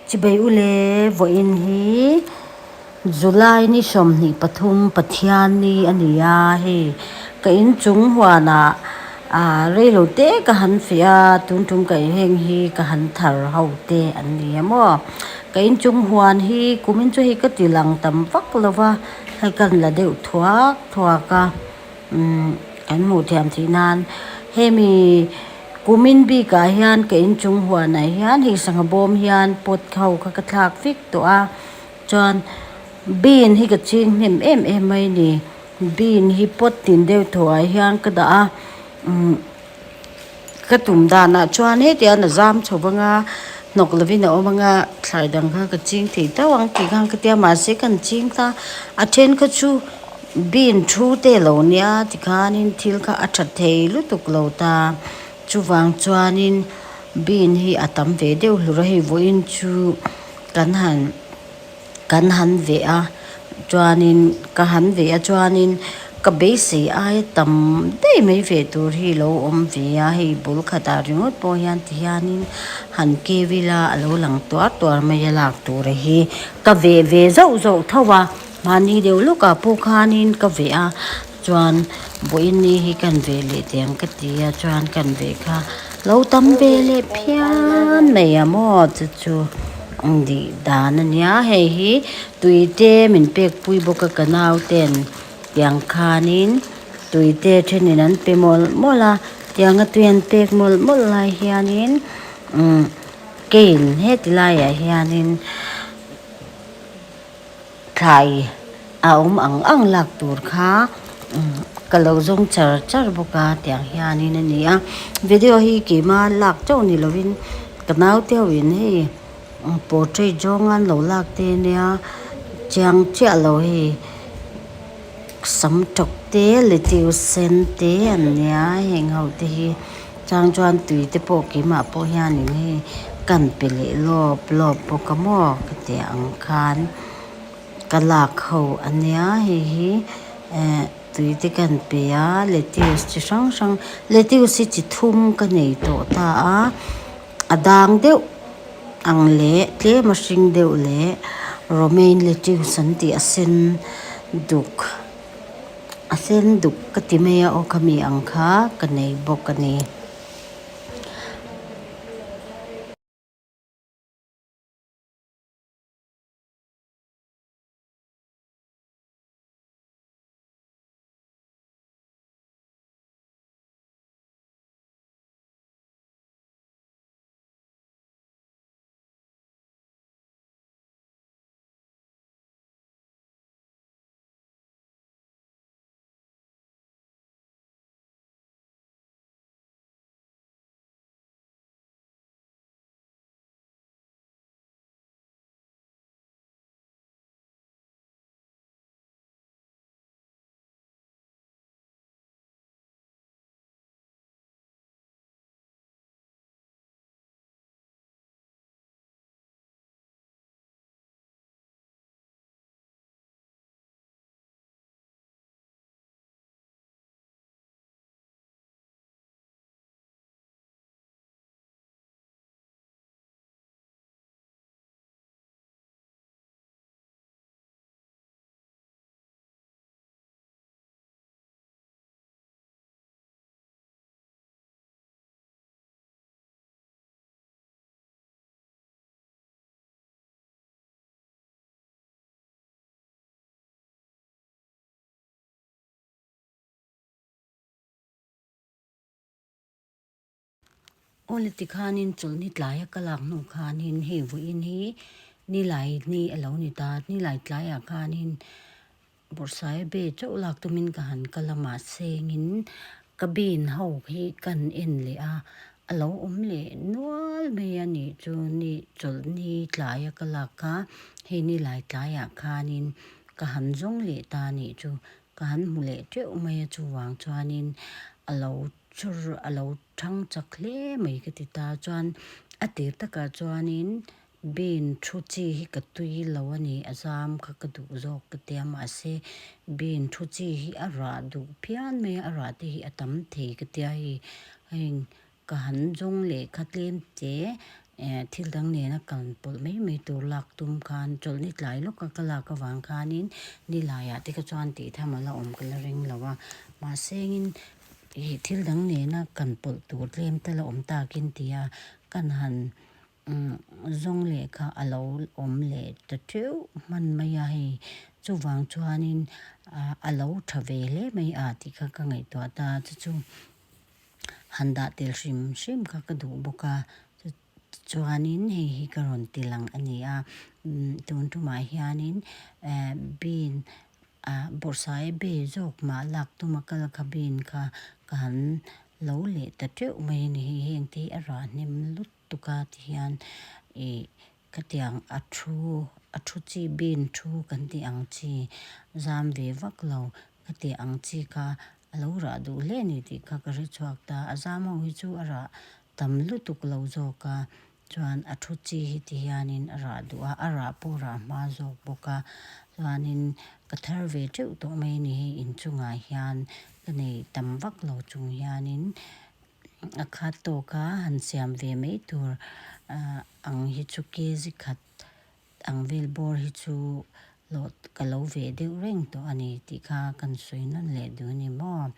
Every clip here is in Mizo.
Chibai ule vawiin hi July ni 23 Pathianni a ni a, hei ka inchung huanah ah reilo te ka han fiah a, tun tum ka heng hi ka han thar ho te an ni a maw. Ka inchung huan hi kumin chu hei ka ti lang tam vak lo va, hei ka la deuh thuak thuak a umm kan hmuh thiam theih nan hemi kumin bikah hian ka inchung huanah hian hei sangha bawm hian pot ho kha ka thlak vek tawh a chuan bean hi ka ching hnem em em mai a ni bean hi pot tin deuh thaw ah hian ka dah a umm ka tum danah chuan heti a zam chho vang a hnawk lovin a awm ang a thlai dang kha ka ching thei tho ang tih khan ka tia mahse kan ching ta a then kha chu bean thu te a lo nia tikhanin thil kha a that thei lutuk lo ta chuvang chuanin bean hi a tam ve deuh hlur a hei vawiin chu kan han kan han veh a chuanin ka han veh a chuanin ka beisei aia tam daih mai veh tur hi alo awm ve a hei bul khatah ringawt pawh hian ti hianin han keu ila a lo lang tuar tuar mai a lak tur hi ka veh ve zauh zauh tho a mahni deuh lawkah pawh khanin ka veh a chuan vawiin ni hi kan veh leh teh ang ka ti a chuan kan veh kha lo tam ve leh phian mai a maw chu chu dih dan a nia hei hi tui te min pek pui bawk a ka nau ten tiang khanin tui te thenin an pe mawlh mawlh a tianga tui an pek mawlh mawlh lai hianin umm cane heti laiah hianin. Thlai a awm ang ang lak tur kha ka lo zawng char char bawk a tiang hianin a ni a video hi keima lak chauh ni lovin ka naute ho in hei portrait zawng an lo lak te ania chiang chiah lo hei sam tawk te lettuce sen te an nia heng ho te hi chang chuan tui te pawh keimah pawh hianin hei kan pe leh lawp lawp bawk a maw ka tih ang khan ka lak ho a nia hei hi eh tui te kan pe a lettuce chi hrang hrang lettuce hi chi thum ka nei tawh ta a a dang deuh ang leh tlem a hring deuh leh romaine lettuce an tih a sen duk a sen duk ka ti mai a aw khami ang kha ka nei bawk a ni. Awle tikhanin chawlhni tlaia ka lak hnu khanin hei vawiin hi nilai ni a lo ni ta, nilai tlaiah khanin bawrhsai be chauh lak tumin ka han kal a mahse engin ka bean ho hi kan en leh a, a lo awm leh nual mai a nih chu ni chawlhni tlaia ka lak kha hei nilai tlaiah khanin ka han zawng leh ta a nih chu ka han hmu leh teuh mai a chuvang chuanin a lo chur a lo thang chak hle mai ka ti ta chuan a tir takah chuanin bean thu chi hi ka tui lo a ni a zam kha ka duh zawk ka tia mahse bean thu chi hi a rah duh phian mai a a rah te hi a tam thei ka tia hei heng ka han zawng leh kha tlem te. Eh thil dang nena kan pawlh mai mai tur lak tum khan chawlhni tlai lawka ka lak avang khanin nilaiah te kha chuan tih tham a la awm ka la ring lo a, mahsengin ih thil dang nena kan pawlh tur tlem te la awm takin tia kan han umm zawng leh kha a lo awm leh ta teuh hman mai a hei chuvang chuanin ah a lo tha ve hle mai a tih kha ka ngaihtuah ta chu chu. Han dah tel hrim hrim kha ka duh bawk a chuanin hei hi ka rawn ti lang a ni a tun tumah hianin eh bean ah bawrhsai be zawk mah lak tuma kal kha bean kha ka han lo leh ta teuh mai a ni hei heng te hi a rah hnem lutuk a tihian ih Khatiang a thu a thu chi bean thu kan tih ang chi zam ve vak lo ka tih ang chi kha a lo rah duh hle a ni tih kha ka hre chhuak ta. A zam ho hi chu a rah tam lutuk lo zawk a, chuan a thu chi hi ti hianin a rah duh a, a rah pawh rah hma zawk bawk a, chuanin ka thar ve teuh tawh mai a ni hei inchungah hian ka nei tam vak lo chung hianin a khat tawk a han siam ve mai tur ah ang hi chu kg khat ang vel bawr hi chu lawh ka lo ve deuh reng tawh a ni tih kha kan sawi nawn leh duh a ni maw.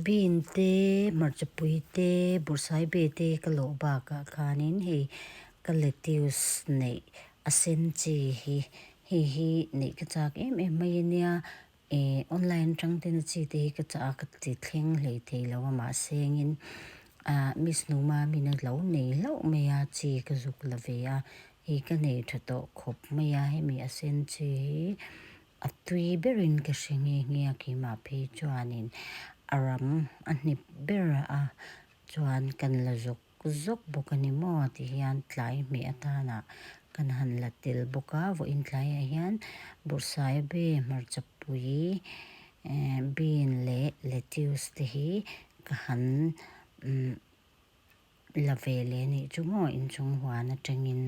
Bean te hmarchapui te bawrhsaibe te ka lawh bakah khanin hei ka lettuce neih a sen chi hi hei hi neih ka chak em em mai a nia eh online atang ten a chi te hi ka chah a ka ti thleng hlei thei lo a mahse engin ah miss numa min a lo nei hlauh mai a chi ka zuk la ve a hei ka nei tha tawh khawp mai a hemi a sen chi hi a tui berin ka hre nghe nghe a keimah phei chuanin a ram a hnip ber a chuan kan la zawk zawk bawk a ni maw ti hian tlai hmeh atana kan han la tel bawk a vawiin tlaiah hian bawrhsaiabe hmarchapui eh bean leh lettuce te hi ka han umm la ve leh a nih chu maw inchung huan atangin.